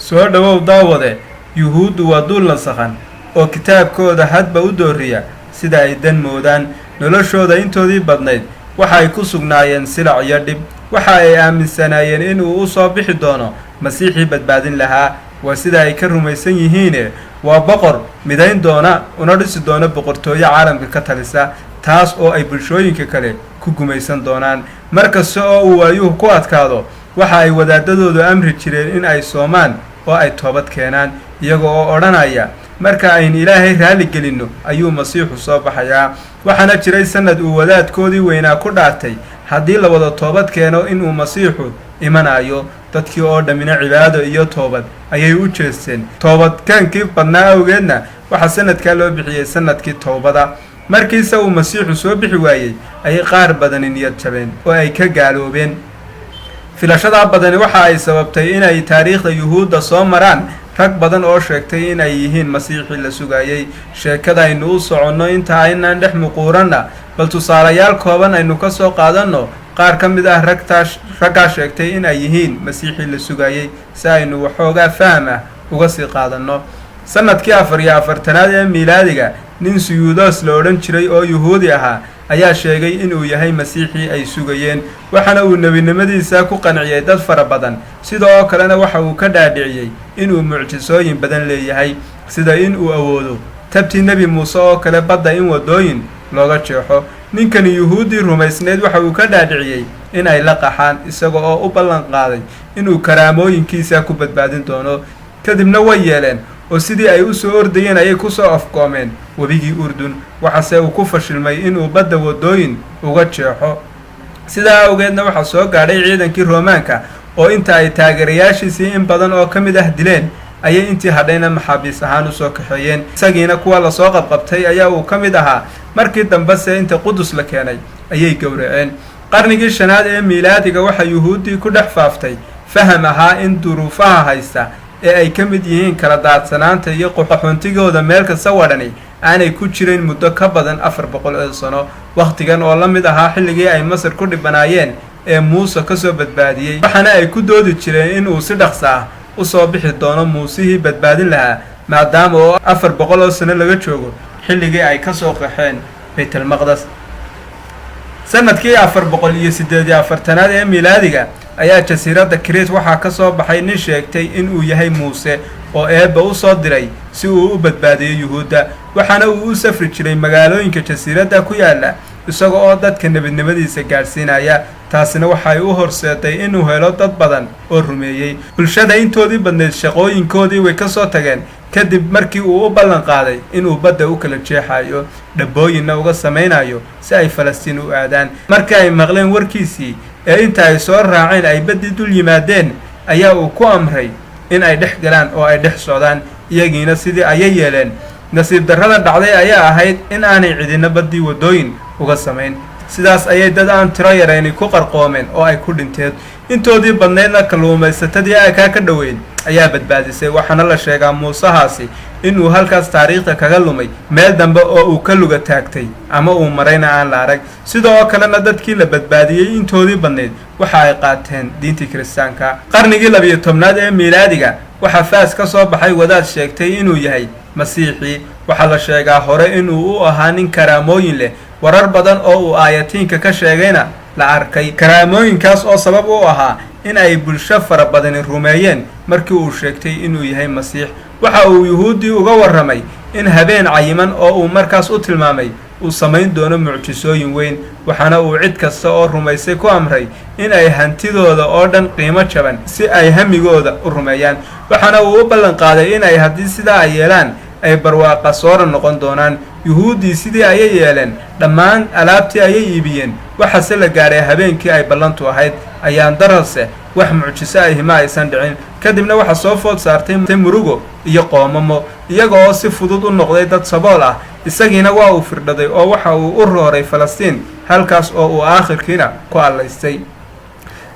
Soo dhowow, daawade. Yuhuuddu waa duul nasakhan oo kitaabkooda hadba u dooriya sida ay dan moodaan. Noloshooda intoodii badnayd waxa ay ku sugnaayeen silac iyo dhib. Waxa ay aaminsanaayeen inuu u soo bixi doono Masiixii badbaadin lahaa. Waa sida ay ka rumaysan yihiine, waa boqor midayn doona una dhisi doona boqortooyo caalamka ka talisa, taas oo ay bulshooyinka kale ku gumaysan doonaan. Mar kasta oo uu waayuhu ku adkaado, waxa ay wadaadadoodu amri jireen in ay soomaan oo ay toobad keenaan, iyaga oo odhanaya, "Marka aynu Ilaahay raalli gelinno ayuu Masiixu soo baxayaa." Waxaana jiray sanad uu wadaadkoodii weynaa ku dhaartay haddii la wada toobad keeno inuu Masiixu imanayo. Dadkii oo dhammina cibaado iyo toobad ayay u jeesteen. Toobadkeenkii badnaa awgeedna waxaa sanadkaa loo bixiyey sanadkii towbada. Markiise uu Masiixu soo bixi waayey, ayay qaar badani niyad jabeen oo ay ka gaaloobeen. Filashadaa badani waxa ay sababtay inay taariikhda Yuhuudda soo maraan rag badan oo sheegtay in ay yihiin Masiixii la sugayey. Sheekada aynu u soconno inta aynaan dhex muquuranna, bal tusaalayaal kooban aynu ka soo qaadanno qaar ka mid ah ragtaa raggaa sheegtay in ay yihiin Masiixii la sugayey, si aynu waxoogaa faham ah uga sii qaadanno. Sanadkii 44aad ee miilaadiga, nin Suyuudos la odhan jiray oo Yuhuudi ahaa ayaa sheegay inuu yahay Masiixii ay sugayeen. Waxaana uu nebinimadiisa ku qanciyey dad fara badan. Sidoo kalena waxa uu ka dhaadhiciyey inuu mucjisooyin badan leeyahay, sida in uu awoodo tabtii Nebi Muuse oo kale badda in waddooyin looga jeexo. Ninkani Yuhuuddii rumaysnayd waxa uu ka dhaadhiciyey in ay la qaxaan, isaga oo u ballan qaaday inuu karaamooyinkiisa ku badbaadin doono. Kadibna way yeeleen, oo sidii ay u soo ordayeen ayay kusoo afgoomeen webigii Urdun. Waxaase uu ku fashilmay inuu badda waddooyin uga jeexo. Sidaa awgeedna waxaa soo gaadhay ciidankii Roomaanka, oo inta ay taageerayaashiisii in badan oo ka mid ah dileen ayay intii hadhayna maxaabiis ahaan usoo kaxeeyeen. Isagiina kuwa lasoo qabqabtay ayaa uu ka mid ahaa. Markii dambese inta Qudus la keenay ayay gowraceen. Qarnigii shanaad ee miilaadiga waxaa Yuhuuddii ku dhex faaftay faham ahaa in duruufaha haysta ee ay ka mid yihiin kala daadsanaanta iyo qaxoontigooda meel kasta wadhani aanay ku jirayn muddo ka badan 400 oo sano, wakhtigan oo la mid ahaa xilligii ay Masar ku dhibanaayeen ee Muuse kasoo badbaadiyey. Waxaana ay ku doodi jireen in uu si dhaqsa ah usoo bixi doono Muusihii badbaadin lahaa, maadaama oo 400 oo sano laga joogo xilligii ay kasoo qaxeen Baytalmaqdas. Sanadkii 448aad ee miilaadiga ayaa jasiiradda Kriit waxaa ka soo baxay nin sheegtay inuu yahay Muuse oo Eebba u soo diray si uu u badbaadiyo Yuhuudda. Waxaana uu u safri jiray magaalooyinka jasiiradda ku yaalla, isaga oo dadka nebidnimadiisa gaadhsiinaya. Taasina waxay u horseeday inuu helo dad badan oo rumeeyey. Bulshada intoodii badnayd shaqooyinkoodii way ka soo tageen kadib markii uu u ballan qaaday inuu badda u kala jeexayo, dhabbooyinna uga samaynayo si ay Falastiin u aadaan. Markii ay maqleen warkiisii ee inta ay soo raaceen ay baddii dul yimaadeen, ayaa uu ku amray in ay dhex galaan oo ay dhex socdaan. Iyagiina sidii ayay yeeleen. Nasiib darrada dhacday ayaa ahayd in aanay cidina baddii waddooyin uga samayn. Sidaas ayay dad aan tiro yarayni ku qarqoomeen oo ay ku dhinteen. Intoodii badnaydna kalluumaysatadii aakaa ka dhoweyn ayaa badbaadisay. Waxaana la sheegaa Muusahaasi inuu halkaas taariikhda kaga lumay, meel dambe oo uu ka luga taagtay ama uu marayna aan la arag. Sidoo kalena dadkii la badbaadiyey intoodii badnayd waxa ay qaateen diintii Kiristaanka. Qarnigii 12aad ee miilaadiga waxaa Faas ka soo baxay wadaad sheegtay inuu yahay Masiixii. Waxaa la sheegaa hore inuu u ahaa nin karaamooyin leh, warar badan oo uu aayatiinka ka sheegayna la arkay, karaamooyinkaas oo sabab u ahaa in ay bulsho fara badani rumeeyeen. Markii uu sheegtay inuu yahay Masiix, waxa uu Yuhuuddii uga warramay in habeen cayiman oo uu markaas u tilmaamay uu samayn doono mucjisooyin weyn. Waxaana uu cid kasta oo rumaysay ku amray in ay hantidooda oo dhan qiimo jaban si ay hamigooda u rumeeyaan. Waxaana uu u ballan qaaday in ay haddii sidaa ay yeelaan ay barwaaqa soora noqon doonaan. Yuhuuddii sidii ayay yeeleen, dhammaan alaabtii ayay iibiyeen. Waxaase la gaadhay habeenkii ay ballantu ahayd, ayaan darase wax mucjiso ahi ma aysan dhicin. Kadibna waxaa soo food saartay murugo iyo qoomamo, iyaga oo si fudud u noqday dad sabool ah. Isagiina waa uu firdhaday oo waxa uu u rooray Falastiin, halkaas oo uu aakhirkiina ku allaystay.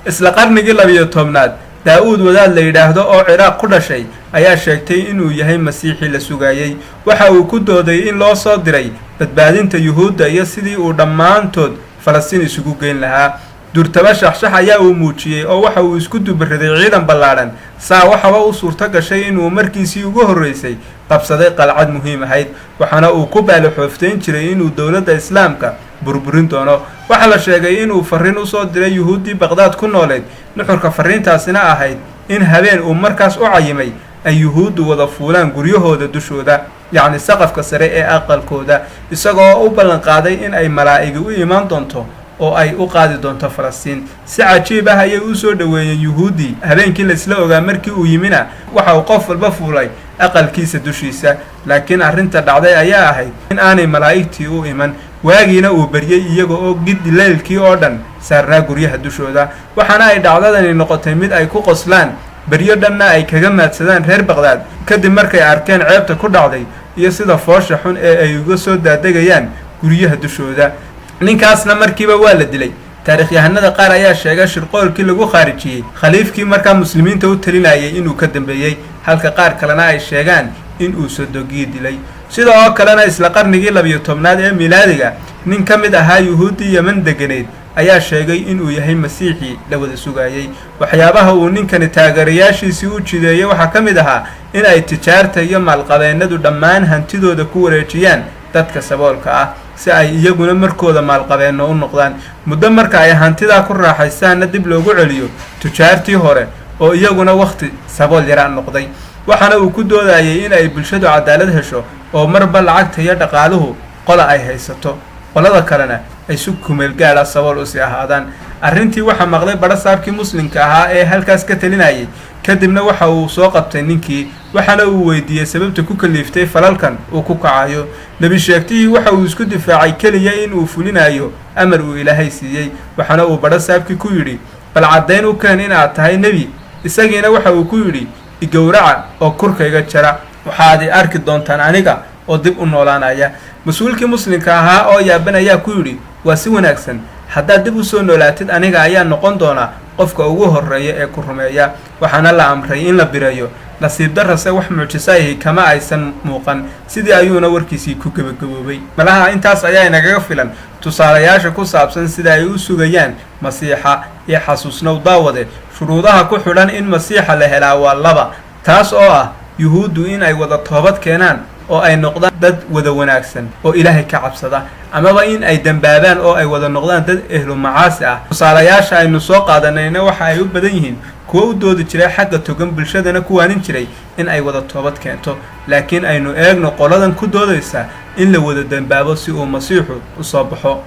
Isla qarnigii 12aad, Daa-uud wadaad la yidhaahdo oo Ciraaq ku dhashay ayaa sheegtay inuu yahay Masiixii la sugayey. Waxa uu ku dooday in loo soo diray badbaadinta Yuhuudda iyo sidii uu dhammaantood Falastiin isugu geyn lahaa. Durtaba shaxshax ayaa uu muujiyey oo waxa uu isku dubariday ciidan ballaadhan. Saa waxaba u suurto gashay inuu markiisii ugu horreysay qabsaday qalcad muhiim ahayd, waxaana uu ku baalaxoofteyn jiray inuu dowladda islaamka burburin doono. Waxaa la sheegay inuu farriin usoo diray yuhuuddii Baqhdaad ku nooleyd, nuxurka farriintaasina ahayd in habeen uu markaas u cayimay ay yuhuuddu wada fuulaan guryahooda dushooda, yacni saqafka sare ee aqalkooda, isagoo u ballanqaaday in ay malaa'igi u imaan doonto oo ay u qaadi doonto Falastiin. Si cajiib ah ayay u soo dhoweeyeen yuhuuddii. Habeenkii laisla ogaa markii uu yimina, waxa uu qof walba fuulay aqalkiisa dushiisa. Laakiin arrinta dhacday ayaa ahayd in aanay malaa'igtii u iman, waagiina uu baryey iyaga oo giddi leylkii oo dhan saarnaa guryaha dushooda. Waxaana ay dhacdadani noqotay mid ay ku qoslaan, beryo dhanna ay kaga maadsadaan reer Baqhdaad, kadib markay arkeen ceebta ku dhacday iyo sida foosha xun ee ay uga soo daadegayaan guryaha dushooda. Ninkaasna markiiba waa la dilay. Taariikhyahanada qaar ayaa sheegay shirqoolkii lagu khaarijiyey khaliifkii markaa muslimiinta u talinayay inuu ka dambeeyey, halka qaar kalena ay sheegaan in uu sodogii dilay. Sida oo kalena isla qarnigii 12aad ee miilaadiga, nin ka mid ahaa yuhuuddii Yeman deganeyd ayaa sheegay inuu yahay masiixii la wada sugayey. Waxyaabaha uu ninkani taageerayaashiisii u jideeyey waxaa ka mid ahaa in ay tijaarta iyo maalqabeennadu dhammaan hantidooda ku wareejiyaan dadka saboolka ah, si ay iyaguna markooda maalqabeenno u noqdaan. Muddo marka ay hantidaa ku raaxaystaanna dib loogu celiyo tujaartii hore oo iyaguna wakhti sabool yaraa noqday. Waxaana uu ku doodayay in ay bulshadu cadaalad hesho, oo marba lacagta iyo dhaqaaluhu qola ay haysato, qolada kalena ay si kumeel gaadha sabool usii ahaadaan. Arrintii waxaa maqlay badhasaabkii muslimka ahaa ee halkaas ka talinayay. Kadibna waxa uu soo qabtay ninkii, waxaana uu weydiiyey sababta ku kaliiftay falalkan uu ku kacayo. Nebi sheegtihii waxa uu isku difaacay keliya in uu fulinayo amar uu Ilaahay siiyey. Waxaana uu badhasaabkii ku yidhi: "Bal caddayn u keen in aad tahay nebi." Isagiina waxa uu ku yidhi: "Igowraca oo kurkayga jara, waxaad i arki doontaan aniga oo dib u noolaanaya." Mas-uulkii muslimka ahaa oo yaaban ayaa ku yidhi: "Waa si wanaagsan, haddaad dib u soo noolaatid aniga ayaa noqon doona qofka ugu horreeya ee ku rumeeya." Waxaana la amray in la bireeyo. Nasiib darrase wax mucjisaahi kama aysan muuqan, sidii ayuuna warkiisii ku gebagaboobay. Malaha intaas ayaa inagaga filan tusaalayaasha ku saabsan sida ay u sugayaan masiixa. Iyo xasuusnow daawade, shuruudaha ku xidhan in masiixa la helaa waa laba, taas oo ah yuhuuddu in ay wada toobad keenaan oo ay noqdaan dad wada wanaagsan oo Ilaahay ka cabsada, amaba in ay dembaabaan oo ay wada noqdaan dad ehlu macaasi ah. Tusaalayaasha aynu soo qaadanayna waxa ay u badan yihiin kuwo u doodi jiray xagga togan, bulshadana ku waanin jiray in ay wada toobad keento. Laakiin aynu eegno qoladan ku doodaysa in la wada dembaabo si uu masiixu u soo baxo.